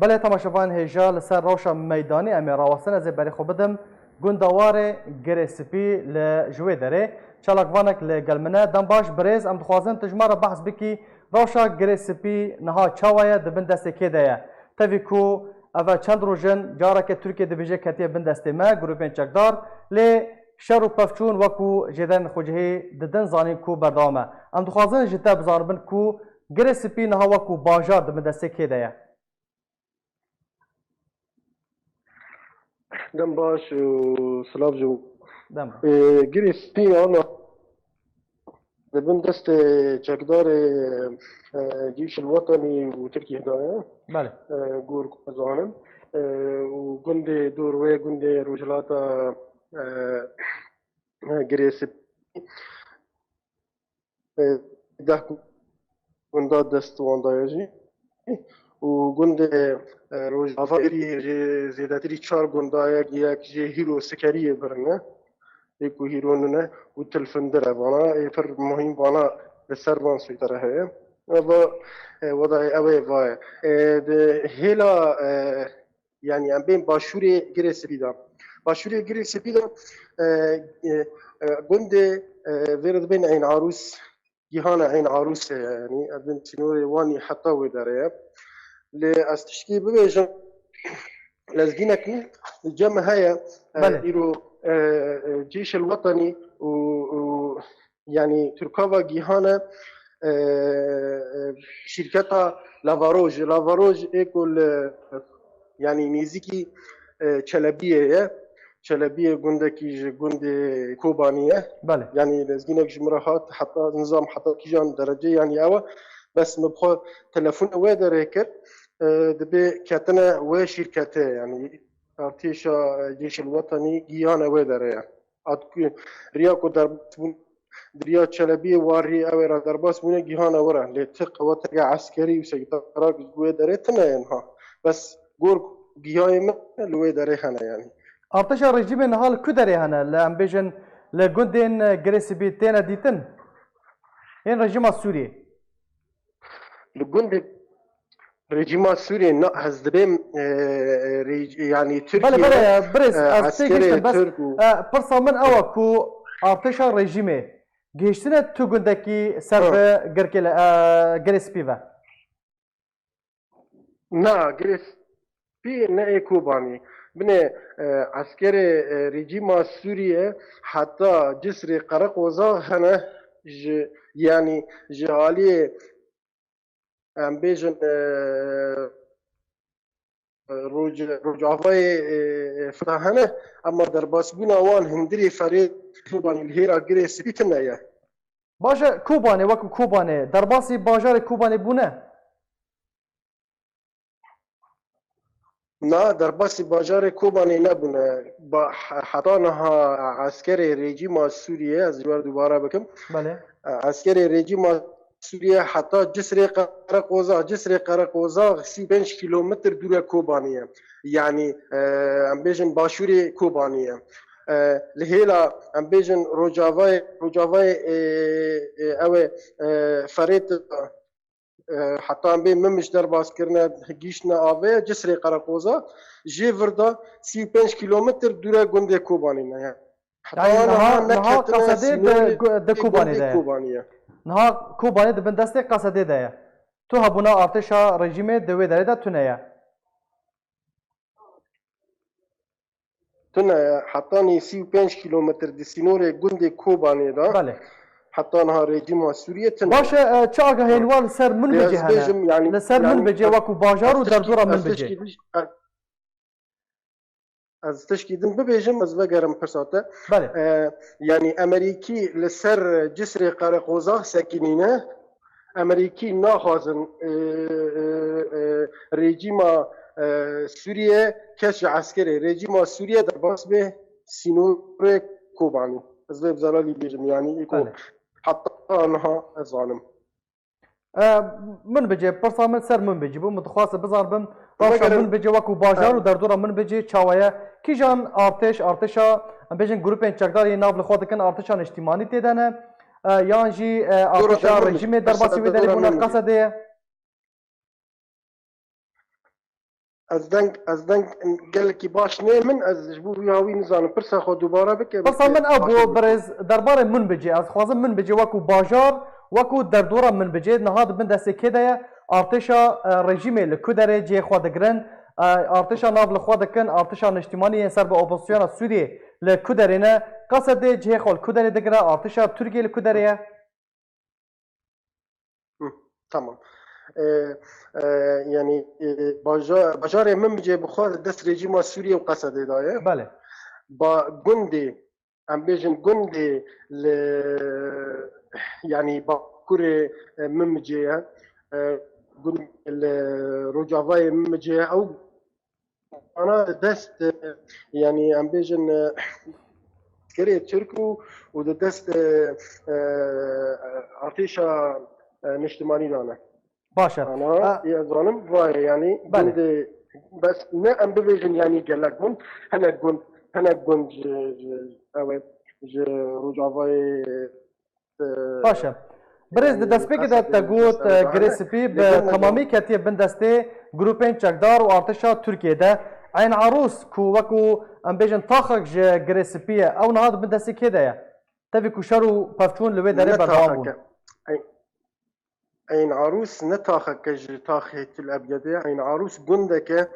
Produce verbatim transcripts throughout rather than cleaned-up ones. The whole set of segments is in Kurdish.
Belê, temaşevan hêja li ser rewşa meydanî em ê rawestin, ez ê berê xwe bidim gundewarê Girê Spî li ji wê derê. Çalakvanek li gel min e. Dem baş birêz, em dixwazin tu ji me re behs bikî, rewşa Girê Spî niha çawa ye, di bin destê kê de ye? Tevî ku ev e çend roj in, careke Tirkiye dibêje ketiye bin destê me, grûpên çekdar, lê şer û pevçûn wekû jêderên xwecihî didin zanîn ku berdewam e. Em dixwazin ji te bizanibin ku Girê Spî niha wekû bajar di bin destê kê de ye? Dem baş û silav ji Dem. Ê, Girê Spî ana di bin destê çekdarê, e, Cîşil Wetanî û Tirkiye de ye. Belê. E, gor ku ez zanim. E, û gundê dor wê gundê rojhilata, e, e, Girê Spî. E, deh gunda dest wan daye jî. Û gundê, e, Rojava êrî jê zêdetirî çar gunda yek, yek jê hîro sikeriyê birine. Ê ku hîro nine û tilfindir e vana. Ê pir muhîm vana li ser van seytere heye. Eva, e, wedayê ew ê vaye. E, di hêla, e, Yanî em bên başûrê Girê Spî de. Başûrê Girê Spî de, e, e, e, gundê, e, vê re dibên Eyn Arûs, Gîhana Eyn Arûsê ye, yanî ev bin sînorê Wanî heta wê derê ye. Lê ez tişkî bibêjim, lezgînek min li cem heye, e, Belê. îro, e, e, Cîşil Wetanî û, û Yanî Tirkava Gîhane, e, e, şîrketa Lavaroj. Lavaroj ê ku li, yanî nêzîkî, e, Çelebiyê ye. Çelebiyê gundekî ji gundê Kobanî ye. Belê. Yanî lezgînek ji min re hat, heta nizam heta kîjan derece yanî ew e. Bes min bi xwe telefon wê derê kir. E, dibê ketine wê şîrketê, yanî artêşa, e, Cêşil Wetanî Gîhane wê derê ye. At ku riya ku derbas bûn, di riya Çelebiyê warî ew ê re derbas bûne gihane were. Lê ti qeweteke eskerî û sekdarak ji wê derê tune ye niha. Bes gor gihayê min li wê derê hene yanî. Artêşa rejîmê niha li ku derê hene? Li, em bêjin, li gundên, e, Girê Spî têne dîtin? Yên rejîma Sûriyê? Li gundê Rejîma Sûriyê na, ez dibêm, e, e, rêj-, yanî Belê, Tirkiye, belê, birêz, e, ez tê eskerê gihiştim, bes, Tirk û e, pirsa min ew e ku artêşa rejîmê gihiştine tu gundekî ser Hı. bi girkê le, e, Girê Spî ve? Na, Girê Spî ne ê Kobanî. Binê, e, eskerê, e, rejîma Sûriye heta Cisrê Qereqoza hene ji, yanî ji aliyê em bêjin, e, e, Roj-, Rojavayê, e, e, Fira hene, ema derbasbûna wan hundirê Ferê Kobanî li hêra Girê Spî tune ye. Baş e, Kobanê, wekî Kobanê, derbasî bajarê Kobanê bûne? Na, derbasî bajarê Kobanê nebûne. Ba-, he-, heta niha eskerê rejîma Sûriyê, ez ji we re dubare bikim. Belê. E, eskerê rejîma Sûriyê heta Cisrê Qereqoza, Cisrê Qereqoza sî û pênc kîlometr dûre Kobanê ye. Yanî, e, em bêjin başûrê Kobanê ye. E, li hêla, em bêjin Rojavayê, Rojavayê, e, e, ew ê, e, Ferêt, e, heta em bê Mimiş derbas kirine, gihîştine avê, Cisrê Qereqoza, jê vir de sî û pênc kîlometr dûre gundê Kobanê ne ye. Heta Yanî niha, niha niha neketine Qesedê di sînorê gu-, di Kobanê gundê de ye. Kobanê ye. Niha Kobanê di bin destê Qesedê de ye. Tu hebûna artêşa rejîmê di wê derê de tune ye. Tune ye, hetanî sî û pênc kîlometr di sînorê gundê Kobanê de. Belê. Heta niha rejîma Sûriyê tune Baş e, ye. e, çi agahiyên we li ser Lê Minbicê ez hene? bêjim, yanî, Li ser yanî, Minbicê ez, wekû bajar ez û tişkî, derdora ez Minbicê. tişkî, ez, ez tişkî din bibêjim, ez vegerim pirsa te. Belê. E, yanî Emerîkî li ser Cisrê Qereqoza sekinîne. Emerîkî naxwazin, e, e, e, rejîma, e, Sûriye kes ji eskerê rejîma Sûriye derbas bê sînorê Kobanî. Ez vê bi zelalî bêjim, yanî êko Belê. heta niha ez zanim. E, Minbicê, pirsa min ser Minbicê bû. Min dixwast bizanibim, rewşa Vegerin, Minbicê wekû bajar û em derdora Minbicê çawa ye? Kîjan artêş, artêşa, em bêjin, grûpên çekdar yên nav li xwe dikin, artêşa niştîmanî tê de ne? E, yan jî, e, Dora artêşa derdora rejîmê Minbicê, derbasî wê derê derdora bûne, Minbicê. Qesedê ye? Ez deng, ez deng gelekî baş nê min, ez ji bo vî hawî nizanim. Pirsa xwe dubare bike. Pirsa min ew bû, birêz, derbarê Minbicê. Ez dixwazim Minbicê wekû bajar, wekû derdora Minbicê niha di bin destê kê de ye? Artêşa, e, rejîmê li ku derê cihê xwe digirin? E, artêşa nav li xwe dikin, artêşa niştimanî yên ser bi opozisyona Sûriyê li ku derê ne? Qesedê cihê xwe li ku derê digire? Artêşa Tirkiyê li ku derê ye? Hı, tamam. E, e, yani e, baja, bajarê Minbicê bi xwe dest rejîma Sûriyê û Qesedê daye. Belê. Ba, gundê, em bêjin gundê li, yani bakurê e, Minbicê ye. E, gundê li rojavayê Minbicê ye. Ew Ana di dest, e, yani em bêjin, e, kerê Tirk û, û di dest, e, e, artêşa, e, niştimanî de ne. Baş e. Ana, e, ez zanim, vayê, yani, belê, gundê, bes ne em bibêjin, yani, gelek gund, hinek gund, hinek gund ji, ji, ew e, ji Rojavayê, e, Baş e. Birêz, di destpêkê de te got, e, Girê Spî bi temamî ketiye bin destê grûpên çekdar û artêşa Tirkiyê de. Eyn Arûs ku wekû, em bêjin, taxek ji Girê Spî ye, ew niha di bin destê kê de ye? Tevî ku şer û pevçûn li wê derê berdewam bûn. Eyn Arûs ne taxeke ji taxê Til Ebyedê ye. Eyn Arûs gundeke,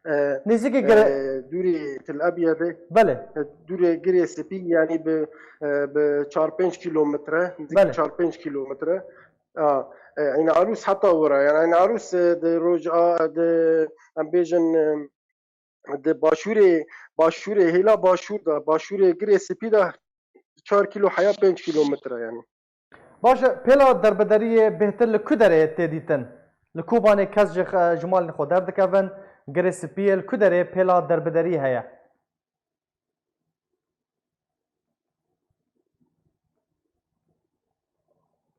e, nêzîkî e, Girê, dûrî Til Ebyedê. Belê. E, dûrê Girê Spî, yanî bi, e, bi çar pênc kîlometre, nêzîkî, belê, çar pênc kîlometre. A, e, Eyn Arûs heta wira. Yani Eyn Arûs, e, di roj a, di, em bêjin, e, di başûrê, başûrê hêla başûr de, başûrê Girê Spî de çar kîlo heya pênc kîlometre yani. Baş e, pêla derbederiyê bêhtir li ku derê tê dîtin? Li Kobanê kes ji xe-, ji malên xwe derdikevin, Girê Spî ye, li ku derê pêla derbederiyê heye?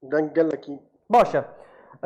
Deng gelekî. Baş e.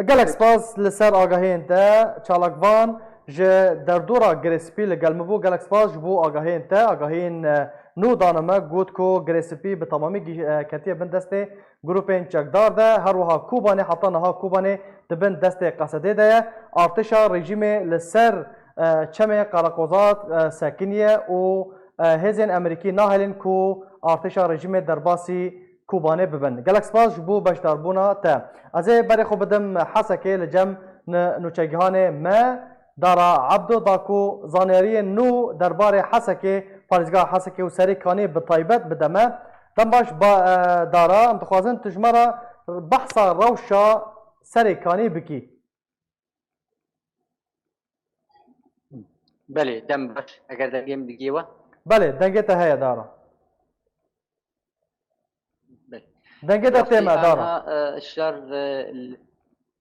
Gelek spas li ser agahiyên te, çalakvan ji derdora Girê Spî li gel min bû. Gelek spas ji bo agahiyên te. Agahiyên, e, nû dane me, got ku Girê Spî bi temamî gî-, e, ketiye bin destê grûpên çekdar de. Her wiha Kobanê, heta niha Kobanê di bin destê Qesedê de ye. Artêşa rejîmê li ser, e, çemê Qereqozat, e, sekiniye û, e, hêzên Amerîkî nahêlin ku artêşa rejîmê derbasî Kobanê bibin. Gelek spas ji bo beşdarbûna te. Ez ê berê xwe bidim Hesekê, li cem ni-, nûçegihanê me Dara Ebdo da ku zaniyariyên nû derbarê Hesekê, parêzgeha Hesekê û Serê Kanê bi taybet bide me. Dem baş ba, e, Dara, em dixwazin tu ji me re behsa rewşa Serê Kanê bikî. Belê, dem baş. Eger dengê min digihê we? Belê, dengê te heye, Dara. Belê. Dengê te tê me, Dara. Rastî, anha, e, şer, e, l-,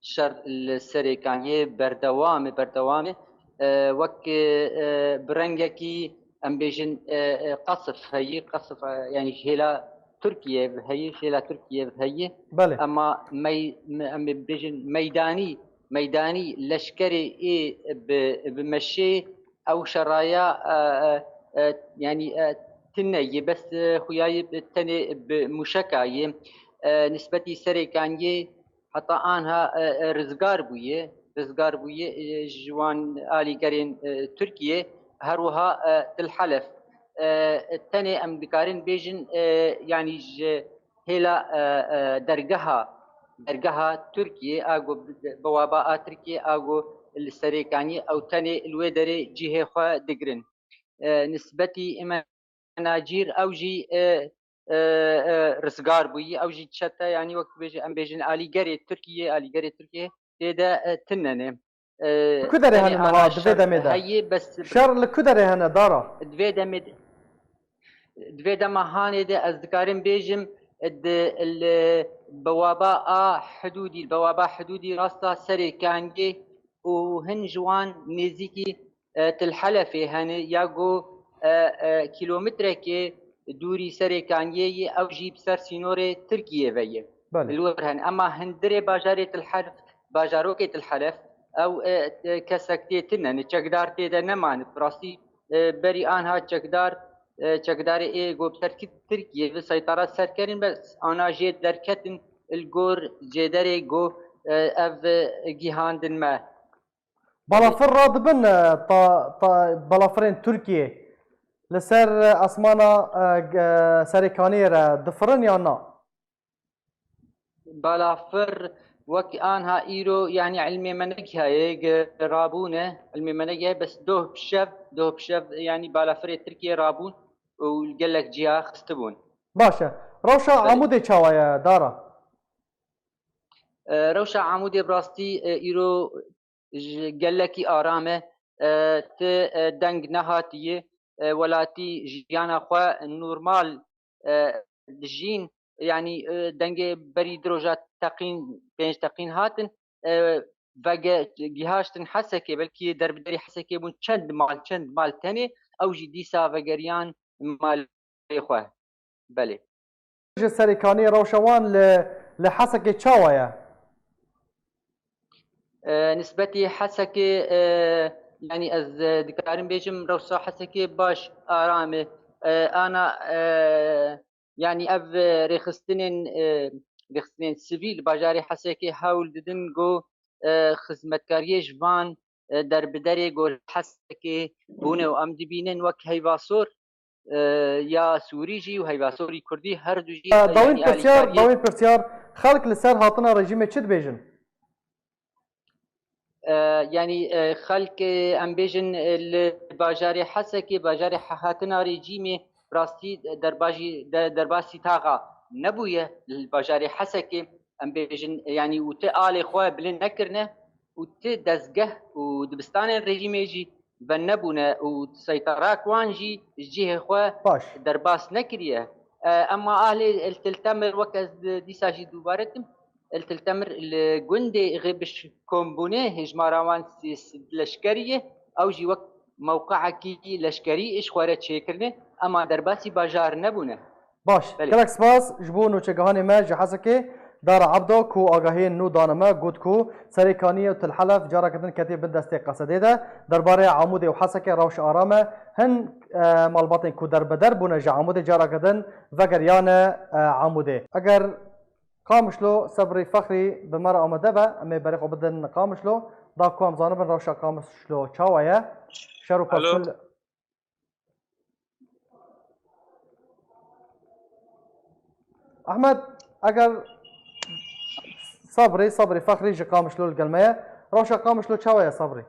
şer li Serê Kaniyê berdewam e, berdewam e. E, wek, e, bi rengekî, em bêjin, e, e, qesif heyî, qesif, e, yani hêla Tirkiye heyî, hêla Tirkiye heyî. Belê. Ema mey-, me-, em bêjin meydanî, meydanî leşkerê ê bi, bi meşê ew şeraya, e, e, e, yani, e, tune ye, bes, e, xuya ye bi tenê bi mûşeka ye. E, nisbetî Serê Kaniyê heta anha, e, e, rizgar bûye, rizgar bûye, e, ji wan alîgerên, e, Tirkiye, her wiha, e, Til Helef. E, tenê em dikarin bêjin, e, yani ji hêla, e, e, dergeha, dergeha Tirkiye, a ku bi, bi waba a Tirkiye, a ku li Serê Kaniyê, ew tenê li wê derê cihê xwe digirin. E, nisbetî Îmen Nacîr, ew jî, e, e, e, rizgar bûyî, ew jî çete, yanî wek tu bêjî, em bêjin alîgerê Tirkiyê, alîgerê Tirkiyê tê de, e, tune ne. E, Ku derê tenê hene ana niha di vê şer demê de? Heye, bes Şer li ku derê hene, Dara? Di vê demê de, di vê dema hanê de ez dikarim bêjim, di, li, bewaba a hidûdî, bewaba hidûdî rasta Serê Kangê û hin ji wan nêzîkî, e, Til Helefê hene ya ku, e, e, kîlometrekê dûrî Serê Kangê ye, ew jî bi ser sînorê Tirkiyê ve ye. Belê. Li wir hene. Ema hundirê bajarê Til Helef, bajarokê Til Helef, ew, e, e, kesek tê tune, ne çekdar tê de nemane. Bi rastî, e, berî anha çekdar, e, çekdarê ê ku bi ser Tirkiyê ve seytara ser kirin, bes ana jê derketin li gor cêderê ku, e, ev, e, gihandin me. Balafir radibin, e, ta, ta, balafirên Tirkiyê li ser, e, asmana, e, g-, e, Serêkaniyê re difirin yan na? Balafir wek anha îro, yanî ilmê me negihaye, ge-, rabûne, ilmê me negihaye, bes doh bi şev, doh bi şev, yanî balafirê Tirkiyê rabûn û gelek ciha xistibûn. Baş e. Rewşa Belê. Amûdê çawa ye, Dara? E, rewşa Amûdê bi rastî, e, îro ji gelekî aram e. E, ti, e, deng nehatiye. E, welatî jiyana xwe normal, e, dijîn. Yanî, e, dengê berî di roja teqîn, pênc teqîn hatin. E, vege-, gihaştin Hesekê, belkî derbiderî Hesekê bûn çend mal, çend mal tenê. Ew jî dîsa vegeriyan malê xwe. Belê. Ji Serêkaniyê rewşa wan li, li Hesekê çawa ye? E, nisbetî Hesekê, e, yanî ez, e, dikarim bêjim rewşa Hesekê baş, aram e. E, ana, e, yanî ev, e, rêxistinên, e, rêxistinên sivîl bajarê Hesekê hewl didin ku, e, xizmetkariyê ji van, e, derbiderê ku li Hesekê bûne û em dibînin wek heyva sor, e, ya Sûrî jî û heyva sorî Kurdî her du jî, e, Dawîn yanî pirsyar, alîkariyê. Dawîn pirsyar, xelk li ser hatina rejîmê çi dibêjin? E, yanî, e, xelk, e, em bêjin, e, li bajarê Hesekê, bajarê he-, hatina rejîmê rastî derbajî, de-, derbasî taxa nebûye. Li bajarê Hesekê em bêjin, e, yanî û ti alê xwe bilind nekirine û ti dezgeh û dibistanên rejîmê jî venebûne û seyterak wan jî ji cihê xwe Baş. derbas nekiriye. E, ema ahlê El Til Temir, wek ez di-, dîsa jî dubare dikim, El Til Temir li gundê Xêbiş kom bûne, hêjmara wan sê sed leşkerî ye, ew jî wek mewqeekî leşkerî ji xwe re çêkirine, ema derbasî bajar nebûne. Baş. Belê. Gelek spas ji bo nûçegihanê me ji Hesekê. Dara Ebdo ku agahiyên nû dane me, got ku Serêkaniyê û Til Helef careke din ketiye bin destê Qesedê de. Derbarê Amûdê û Hesekê rewş aram e. Hin, e, malbatên ku derbeder bûne ji Amûdê careke din vegeriyane, e, Amûdê. Eger Qamişlo Sebrî Fexrî bi me re amade be, em ê berê xwe bidin Qamişlo. Da ku em zanibin rewşa Qamişlo çawa ye. Şer û Alo. Pevçûn. Ehmed, eger Sabrî, Sabrî Fexrî ji Qamişlo li gel me ye. Rewşa Qamişlo çawa ye Sabrî?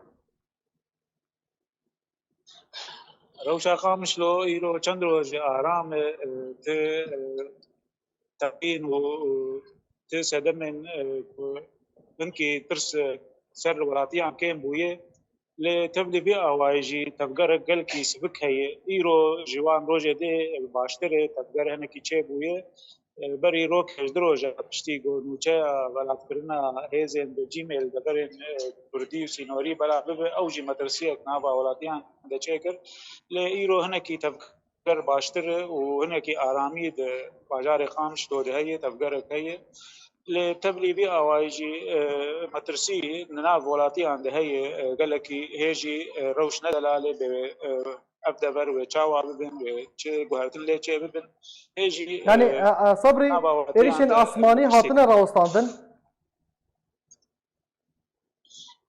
Rewşa Qamişlo îro çend roj e aram e, e, ti, e, teqîn û, û ti sedemên, e, ku hinkî tirs, e, ser welatiyan kêm bûye. Lê tevlî vî awayî jî tevgerek gelkî sivik heye. Îro ji wan rojê dê baştir e, tevger hinekî çêbûye. E, berî rok hejdeh roja piştî ku nûçeya velatkirina hêzên rejîmê li deverên, e, kurdî û sînorî belav bibe, ew jî metirsiyek nava welatiyan de çêkir. Lê îro hinekî tevger baştir e û hinekî aramî di bajarê Qamişlo de heye, tevgerek heye. Lê tevlî vî awayî jî, e, metirsî di nav welatiyan de heye, e, gelekî hê jî, e, rewş ne delalê bê, e, ev dever wê çawa bibin, wê çi guhertin lê çê bibin. Hê jî, Yanî, e, e, e, Sabrî, nava welatiyan êrîşên de asmanî metirsî hatine rawestandin?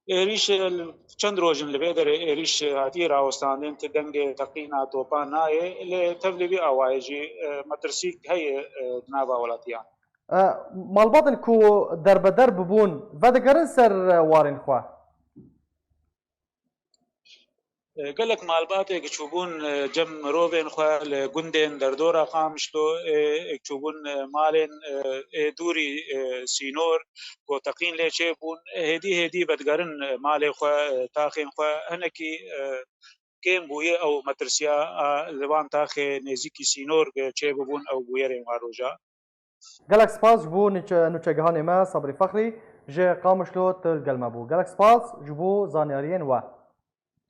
Êrîş, e, çend roj in li vê derê êrîş, e, hatiye rawestandin, ti dengê teqîna topan nayê, lê tevlî vî awayê jî, e, metirsîk heye, e, di nava welatiyan. E, malbatên ku derbeder bibûn, vedigerin ser, e, warên xwe? E, gelek malbatê çûbûn, e, cem mirovên xwe li gundên derdora Qamişlo, e, çûbûn, e, malên, e, ê dûrî, e, sînor, ku teqîn lê çêbûn, hêdî hêdî vedigerin, e, malê xwe, e, taxên xwe, hinekî, e, kêm bûye ew metirsiya, a, li van taxê nêzîkî sînor, e, çêbibûn ew bûyerên wan roja. Gelek spas ji bo nûçe-, nûçegihanê me Sabrî Fexrî ji Qamişlo tu li gel me bû. Gelek spas ji bo zanyariyên we.